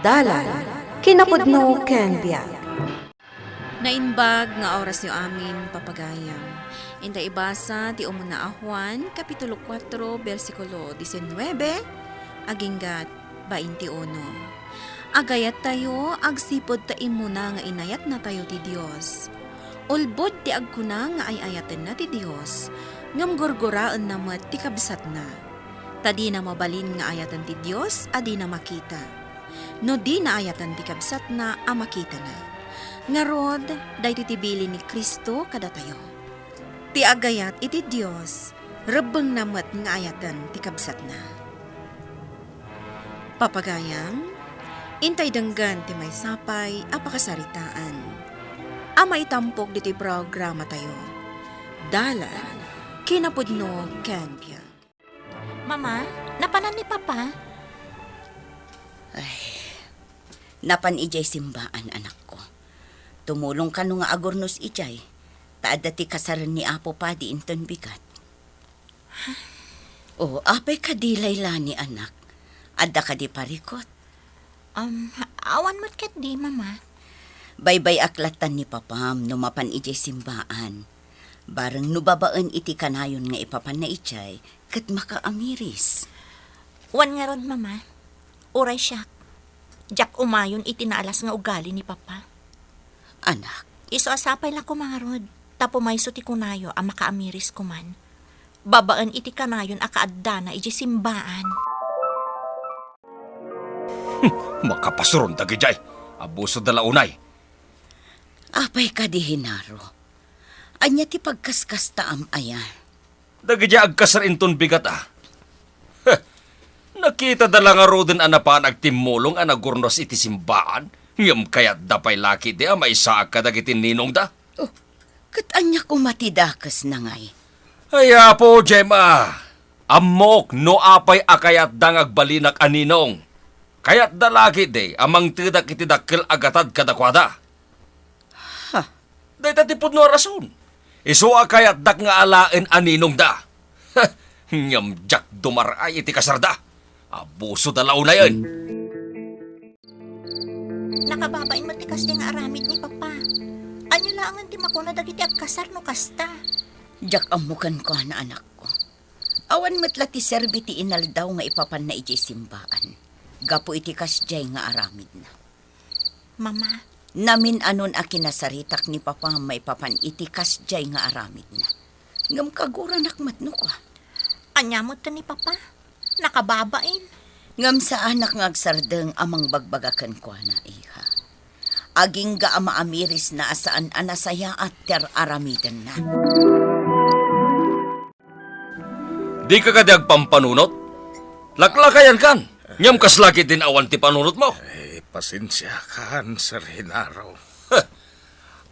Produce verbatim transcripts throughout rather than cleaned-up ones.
Dalan, kinapudno ken biag. Naimbag nga orasyo amin, papagayam. Inta ibasa ti umuna a Juan, Kapitulo kuatro, bersikulo disinnuebe, agingga baintiuno. Agayattayo agsipud ta immuna nga inayatnatayo ti Dios. Ulbod ti agkuna nga ay-ayatenna ti Dios, ngem gurguraenna met ti kabsatna. Ta dina mabalin nga ayaten ti Dios a dina makita. No dina ayaten ti kabsatna a makitana. Ngarud, daytoy ti bilin ni Cristo kadatayo. Ti agayat iti Dios, rebbengna met nga ayaten ti kabsatna. Papagayam, intay denggen ti maysa pay a pakasaritaan a maitampok ditoy programatayo. Dalan, kinapudno ken biag. Mama, napanan ni Papa? Ay, napan idiay simbaan, anakko. Tumulong kano nga agurnos idiay, ta adda ti kasaren ni Apo Padi inton bigat. O, apay kadi laylani, anak? Adda kadi parikut? Um, awan met ketdi, Mama. Baybay-ak lattan ni Papam no mapan idiay simbaan. Bareng no babaen iti kanayon nga ipapanna idiay, ket makaamiris. Wen ngarud, Mama. Uray siak. Diak umayon iti naalas nga ugali ni Papa. Anak. Isu a sapay la koma ngarud, ta pumayso ti kunayo a makaamiris koman. Babaen iti kanayon a kaaddana idiay simbaan. Makapasuron dagidiay. Abusoda la unay. Apay kadi, Genaro? Ania ti pagkaskastaam aya? Dagidiay agkasar inton bigat a. Heh, nakitada la ngaruden a napan agtimmulong a nagurnos iti simbaan, ngem kayatda pay la ketdi a maisaak kadagiti ninongda. Oh, ket ania koma ti dakesna ngay? Ay, Apo, Gemma, ammok no apay a kayatda nga agbalinak a ninong. Kayatda la ketdi a mangtedak iti dakkel a gatad kadakuada. Ha? Dayta ti pudno a rason. Isu a kayatdak nga alaen a ninongda. Ngem diak dumar-ay iti kasarda. Abusoda la unayen. Nakababain met ti kasdi nga aramid ni Papa. Ania laengen ti makuna dagiti agkasar no kasta? Diak ammo kenkuana, anakko. Awan met la ti serbi ti inaldaw nga ipapanna idiay simbaan gapu iti kasdiay nga aramidna. Mama. Namin-anon a kinasaritak ni Papa maipapan iti kasdiay nga aramidna. Ngem kaguranak met no kua. Ania met ken ni Papa? Nakababain. Ngem saanak nga agsardeng a mangbagbaga kenkuana, iha. Agingga a maamirisna a saan a nasayaat ti ar-aramidenna. Dika kadi agpampanunot? Laklakayankan, ngem kasla ketdin awan ti panunotmo. Ay, pasensiakan, Sir Genaro. Heh,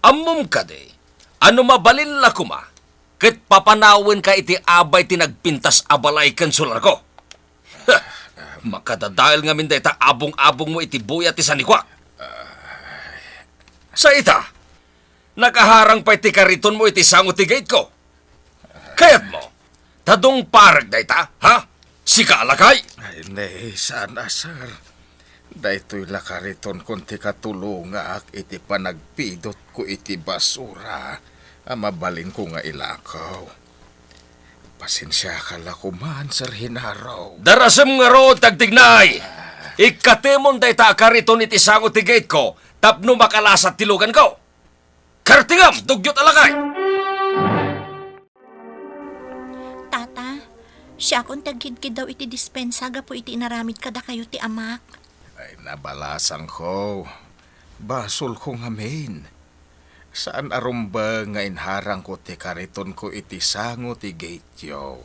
ammom kadi, a no mabalin la koma, ket papanawenka iti abay ti nagpintas a balay ken solarko. Heh, makadadael ngamin dayta abong-abongmo iti buya ti sanikuak. Sa ita, nakaharang pay ti karitonmo iti sango ti gate-ko. Kayatmo, ta dungparek dayta, ha? Sika a lakay? Ay, ne, saan a, sir. Daytoy la karitonkon ti katulongak iti panagpidotko iti basura a mabalinko nga ilakaw. Pasensiaka la koman, Sir Genaro. Darasem ngarud, tagtignay! Ikkatemon dayta a kariton iti sango ti gate-ko tapno makalasat ti luganko. Kartingam, dugyot a lakay! Tata, siakon ti agkidkiddaw iti dispensa gapu iti inaramid kadakayo ti amak. Ay, nabalasangko. Basolko ngamin. Saan a rumbeng nga inharangko ti karitonko iti sango ti gate-yo.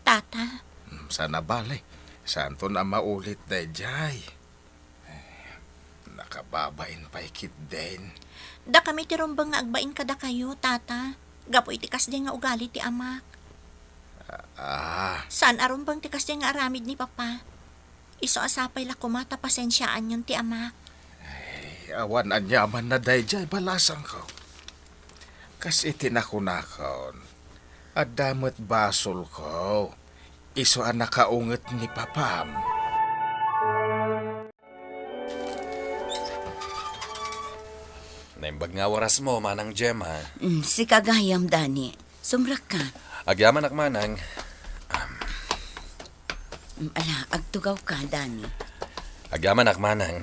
Tata. Hmm, saan a bale. Saanton a maulit daydiay. Nakababain pay ketdin. Dakami ti rumbeng nga agbain kadakayo, Tata, gapu iti kasdiay nga ugali ti amak. Ah. Saan a rumbeng ti kasdiay nga aramid ni Papa. Isu a sapay la koma ta pasensiaanyon ti amak. Ay, awan aniamanna daydiay, balasangko. Kas iti nakunakon, adda met basolko. Isu a nakaunget ni Papam. Imbag nga orasmo, Manang Gemma. Mm, sika gayam, Dani. Sumrekka. Agyamanak, Manang. Mm, ala, agtugawka, Dani. Agyamanak, Manang.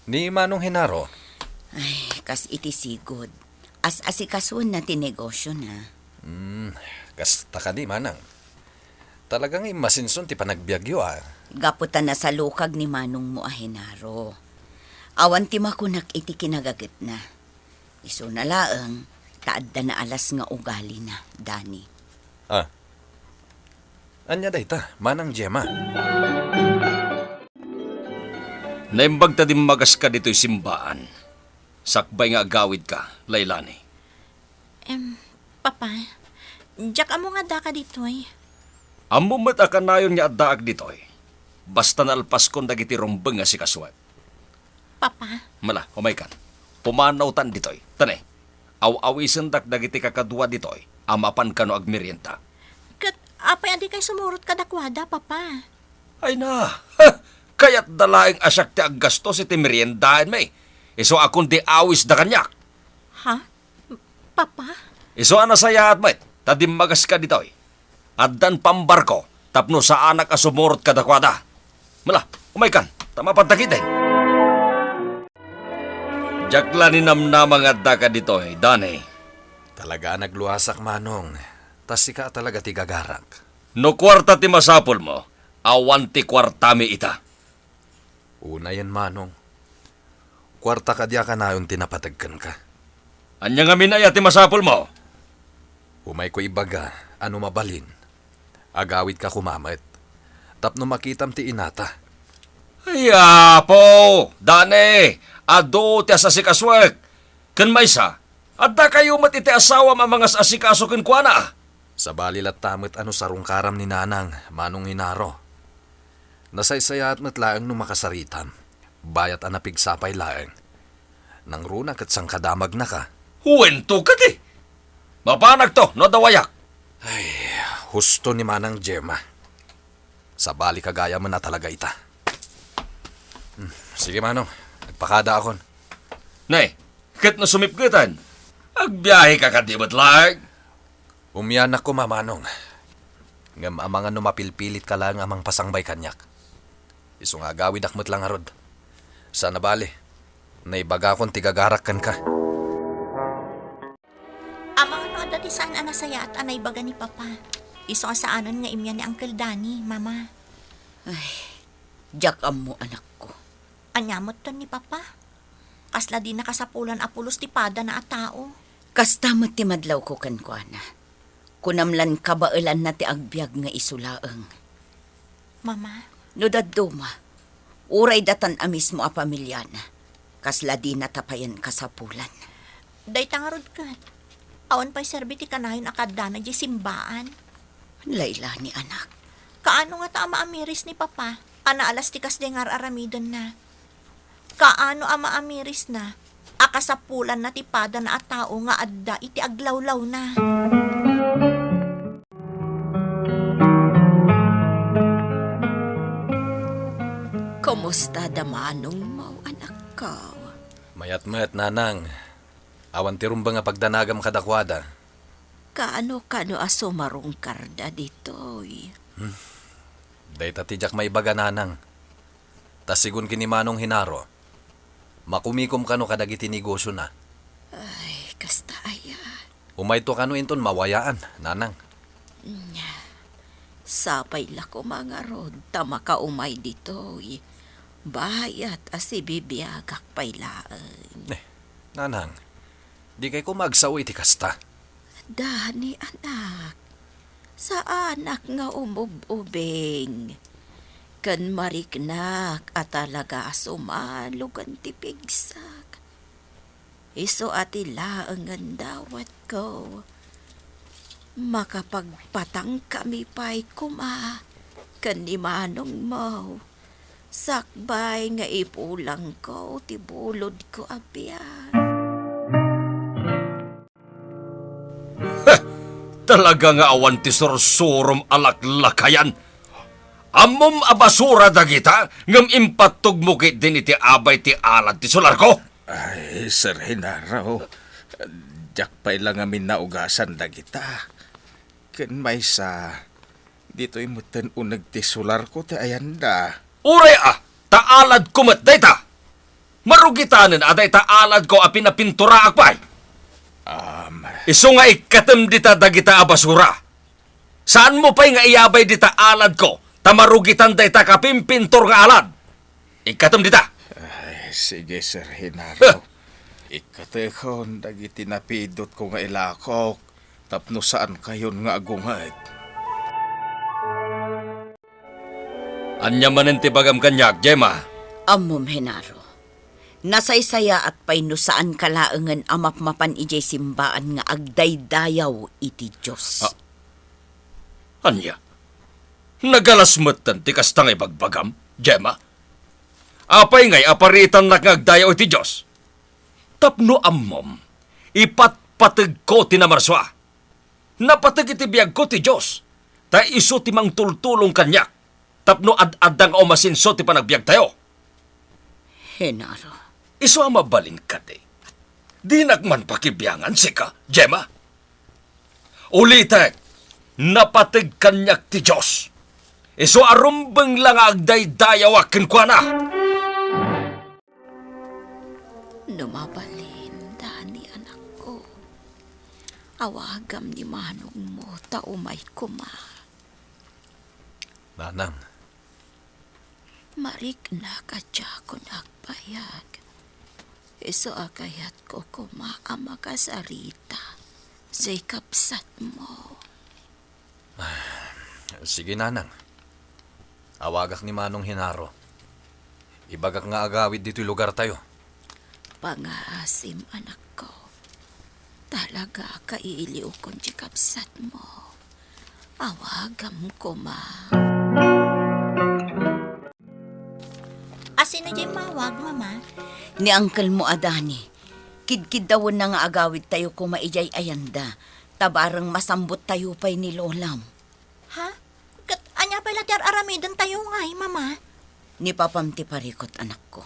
Ni Manong Genaro? Ay, kas iti sigud. As-asikasuenna ti negosiona. Hmm, kasta kadi, Manang. Talaga nga immasinson ti panagbiagyo, a. Gapu ta nasalukag ni manongmo a Genaro. Awan ti makunak iti kinagagetna. Isuna laeng, ta adda naalas nga ugalina, Dani. A. Ania dayta, Manang Gemma? Naimbag ta dimmagaska ditoy simbaan. Sakbay nga agawidka, Lailani. Em, Papa, diak ammo nga addaka ditoy. Ammom met a kanayon nga addaak ditoy. Basta nalpaskon dagiti rumbeng nga sikasuek. Papa. Mala, umaykan. Pumanawtan ditoy. Tane, aw-awisendak dagiti kakadua ditoy a mapan kano agmerienda. Ket apay a dikay sumurot kadakuada, Papa? Ay na, kayatda laeng a siak ti aggastos iti meriendaenmi. Isu a kundi awisda kaniak. Ha? Papa? Isu a nasayaat met ta dimmagaska ditoy. Addan pambarko tapno saanak a sumurot kadakuada. Mala, umaykan, ta mapadda ketdin. Diak la ninamnama nga addaka ditoy, Dani. Talaga a nagluasak, Manong. Ta sika a talaga ti gagarak. No kuarta ti masapulmo, awan ti kuartami ita. Unayen, Manong. Kuarta kadi a kanayon ti napateg kenka. Ania ngamin aya ti masapulmo? Umayko ibaga a no mabalin, agawidka koma met tapno makitam ti inata. Ay, Apo! Dani! Adu ti as-asikasuek! Ken maysa, adda kayo met iti asawam a mangas-asikaso kenkuana. Sabali latta met a no sarungkaram ni Nanang, Manong Genaro. Nasaysayaat met laeng no makasaritam, bayat a napigsa pay laeng. Nangruna ket sangkadamagnaka. Huwento kadi! Mapanagto no adda wayak. Ay, husto ni Manang Gemma. Sabali ka gayamen a talaga ita. Hmm, sige, Manong. Agpakadaakon. Nay, ket no sumipgetan, agbiaheka kadi met laeng? Umianak koma, Manong. Ngem amangan no mapilpilitka laeng a mangpasangbay kaniak. Isu nga agawidak met la ngarud. Saan a bale, naibagakon ti gagarak kenka. Amangan no adda ti saan a nasayaat a naibaga ni Papa. Isu a saanen nga immian ni Uncle Danny, Mama. Ay, diak ammo, anakko. Ania metten ni Papa? Kasla di nakasapulan a pulos ti padana a tao. Kasta met ti madlawko kenkuana. Kunam lan kabaelanna ti agbiag nga isu laeng. Mama? No dadduma, uray datan a mismo a pamiliana, kasla dinata payen kasapulan. Dayta ngarud ket, awan pay serbi ti kanayon a kaaddana diay simbaan. Lailani, anak. Kaano ngata a maamiris ni Papa a naalas ti kasdiay nga ar-aramidenna? Kaano a maamirisna a kasapulanna ti padana a tao nga adda iti aglawlawna? Kumusta da manongmo, anakko? Mayat met, Nanang. Awan ti rumbeng a pagdanagam kadakuada. Kaano kano a sumarungkarda ditoy? Hmm. Dayta ti diak maibaga, Nanang. Ta sigun ken ni Manong Genaro, makumikom kano kadagiti negosiona. Ay, kasta aya. Umayto kano inton mawayaan, Nanang. Nya, sapay la koma ngarud ta makaumay ditoy. Bayat a sibibiagak pay laeng. Eh, Nanang, dikay koma agsao iti kasta. Danny, anak, saanak nga umub-ubing. Ken mariknak a talaga a sumalugen ti pigsak. Isu a ti laengen dawatko. Makapagpatangkami pay koma ken ni manongmo. Sakbay nga ipulangko ti bulodko a biag. Heh! Talaga nga awan ti sursurom a laklakayan. Ammom a basura dagita, ngem impattogmo ketdin iti abay ti alad ti solarko? Ay, Sir Genaro, diak pay la ngamin naugasan dagita. Ken maysa, ditoy metten uneg ti solarko ti ayanda. Uray a, ta aladko met dayta. Marugitanen a dayta aladko a pinapinturaak pay. Am. Isu nga ikkatem dita dagita a basura. Saanmo pay nga iyabay dita aladko, ta marugitan dayta kapimpintor nga alad. Ikkatem dita. Ay, sige, Sir Genaro. Huh. Ikkatekon dagiti napidotko nga ilakok tapno saankayon nga agunget. Ania manen ti bagam kaniak, Gemma? Ammom, Genaro. Nasaysayaat pay no saanka laengen a mapmapan idiay simbaan nga agdaydayaw iti Dios. Ah, ania? Nagalas metten ti kasta nga ibagbagam, Gemma? Apay ngay a paritannak nga agdayaw iti Dios? Tapno ammom, ipatpategko ti namarsua. Napateg iti biagko ti Dios, ta isu ti mangtultulong kaniak tapno ad-adda nga umasenso ti panagbiagtayo. Genaro. Isu a mabalin kadi. Dinak man pakibiangan sika, Gemma. Ulitek, napateg kaniak ti Dios. Isu a rumbeng la nga agdaydayawak kenkuana. No mabalin, Dani, anakko, awagam ni manongmo ta umay koma. Nanang. Mariknak a diakon agbayag. Isu a kayatko koma a makasarita jay kabsatmo. Sige, Nanang. Awagak ni Manong Genaro. Ibagak nga agawid ditoy lugartayo. Pangaasim, anakko. Talaga, kailiwkon ti kabsatmo. Awagam koma. A sino diay mawag, Mama? Ni uncle mo a Dani. Kidkiddawenna nga agawidtayo koma idiay ayanda, ta bareng masambuttayo pay ni Lolam. Ha? Ket ania pay la ti ar-aramidentayo ngay, Mama? Ni Papam ti parikut, anakko.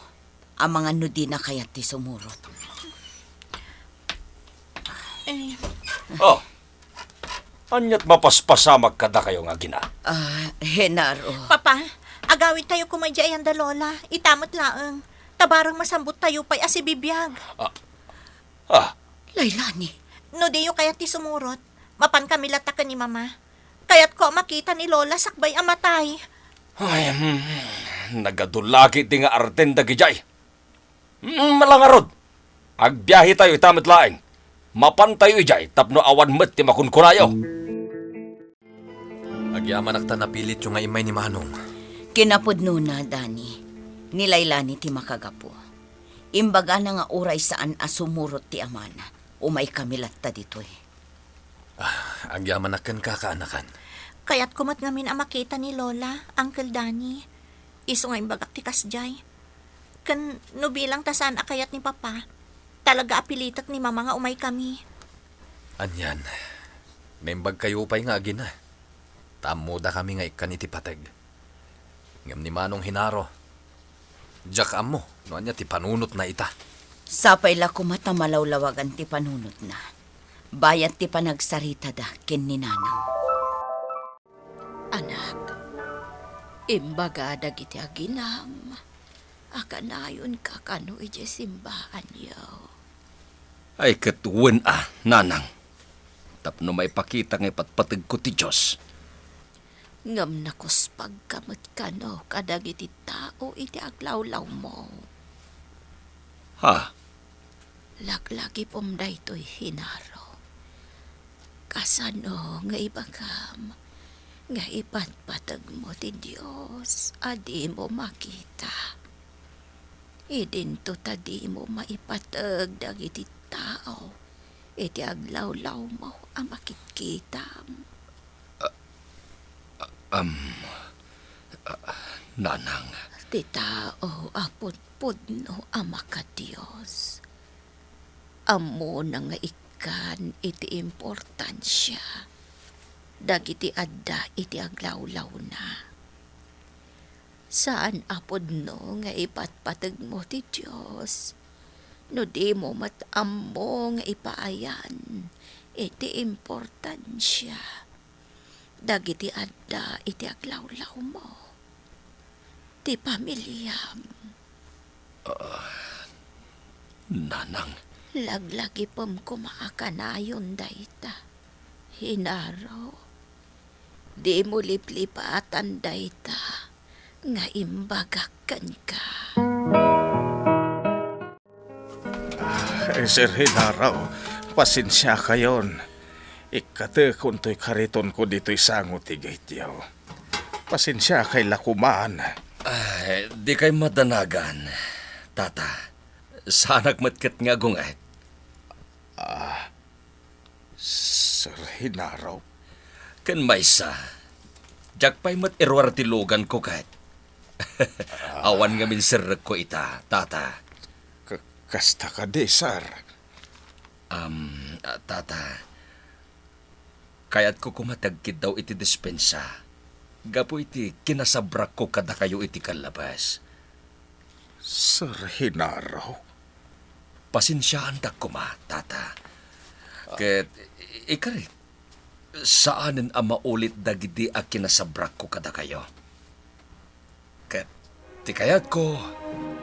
Amangan no dina kayat ti sumurot. Eh. Oh, ania't mapaspasamak kadakayo nga agina? Ah, Genaro. Papa, agawidtayo koma idiay ayanda Lola. Ita met laeng. Ta bareng masambuttayo pay a sibibiag. Ah, ah. Laylani. No diyo kayat ti sumurot, mapankami latta ken ni Mama. Kayatko a makita ni Lola sakbay a matay. Ay, hmm, nagadu la ketdi nga arten dagidiay. Hmm, mala ngarud. Agbiahetayo ita met laeng. Mapantayo idiay tapno awan met ti makunkunayo. Agyamanak ta napilityo nga immay ni Manong. Kinapudnona, Dani, ni Laylani ti makagapu. Imbagana nga uray saan a sumurot ti amana, umaykami latta ditoy. Ah, agyamanak kenka, kaanakan. Kayatko met ngamin a makita ni Lola, Uncle Danny. Isu nga imbagak ti kasdiay. Ken no bilang ta saan a kayat ni Papa, talaga a pilitek ni Mama nga umaykami. Anian, naimbagkayo pay nga agina. Ta ammodakami nga ikkan iti pateg. Ngem ni Manong Genaro, diak ammo no ania ti panunotna ita. Sapay la koma ta malawlawagan ti panunotna. Bayat ti panagsaritada ken ni Nanang. Anak, imbaga dagiti aginam a kanayonka kano idiay simbaanyo. Ay, ket wen a, Nanang, tapno maipakita nga ipatpategko ti Dios. Ngem nakuspagka met kano kadagiti tao iti aglawlawmo. Ha? Laglagipem daytoy, Genaro. Kasano nga ibagam nga ipatpategmo ti Dios a dimo makita? Idinto ta dimo maipateg dagiti tao iti aglawlawmo a makitkitam. Ah, ah, am, ah, Nanang. Ti tao a pudpudno a makadios, ammona nga ikkan iti importansia dagiti adda iti aglawlawna. Saan a pudno nga ipatpategmo ti Dios no dimo met ammo nga ipaayan iti importansia dagiti adda iti aglawlawmo, ti pamiliam. Ah, Nanang. Laglagipem koma a kanayon dayta, Genaro. Dimo liplipatan dayta nga imbagak kenka. Ah, Sir Genaro, pasensiakayon. Ikkatekon toy karitonko ditoy sango ti gaytyo. Pasensiakay la koman. Ay, dikay madanagan, Tata. Saanak met ket nga agunget. Ah, Sir Genaro? Ken maysa, diak pay met iruar ti luganko ket. Awan ngamin serrekko ita, Tata. Ka-, kasta kadi, sir? Am, ah, Tata, kayatko koma ti agkiddaw iti dispensa gapu iti kinasabrakko kadakayo iti kallabas. Sir Genaro? Pasensiaandak koma, Tata. Ket, i-, ikarit, saanen a maulit dagidi a kinasabrakko kadakayo. Ket ti kayatko,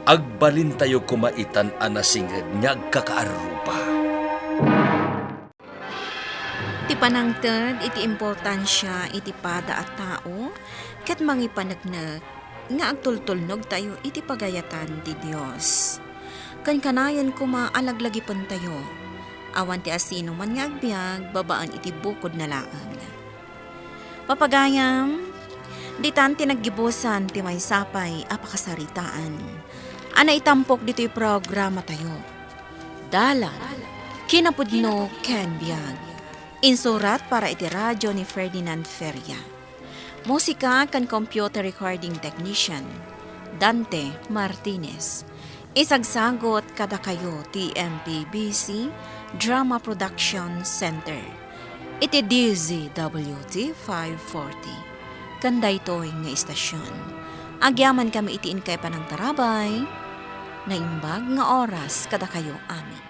agbalintayo koma itan a nasinged nga agkakaarrupa. Ti panangted iti importansia iti pada a tao ket mangipaneknek nga agtultulnogtayo iti pagayatan ti Dios. Ken kanayon koma a laglagipentayo, awan ti asinoman nga agbiag babaen iti bukodna laeng. Papagayam, ditan ti naggibusan ti maysa pay a pakasaritaan a naitampok ditoy programatayo. Dalan, kinapudno ken biag. Insurat para iti radyo ni Ferdinand Feria. Musika ken computer recording technician, Dante Martinez. Isagsagut kadakayo ti M P B C Drama Production Center iti D Z W T five forty. Ken daytoy nga istasyon, agyamankami iti inkay panangtarabay. Naimbag nga oras kadakayo amin.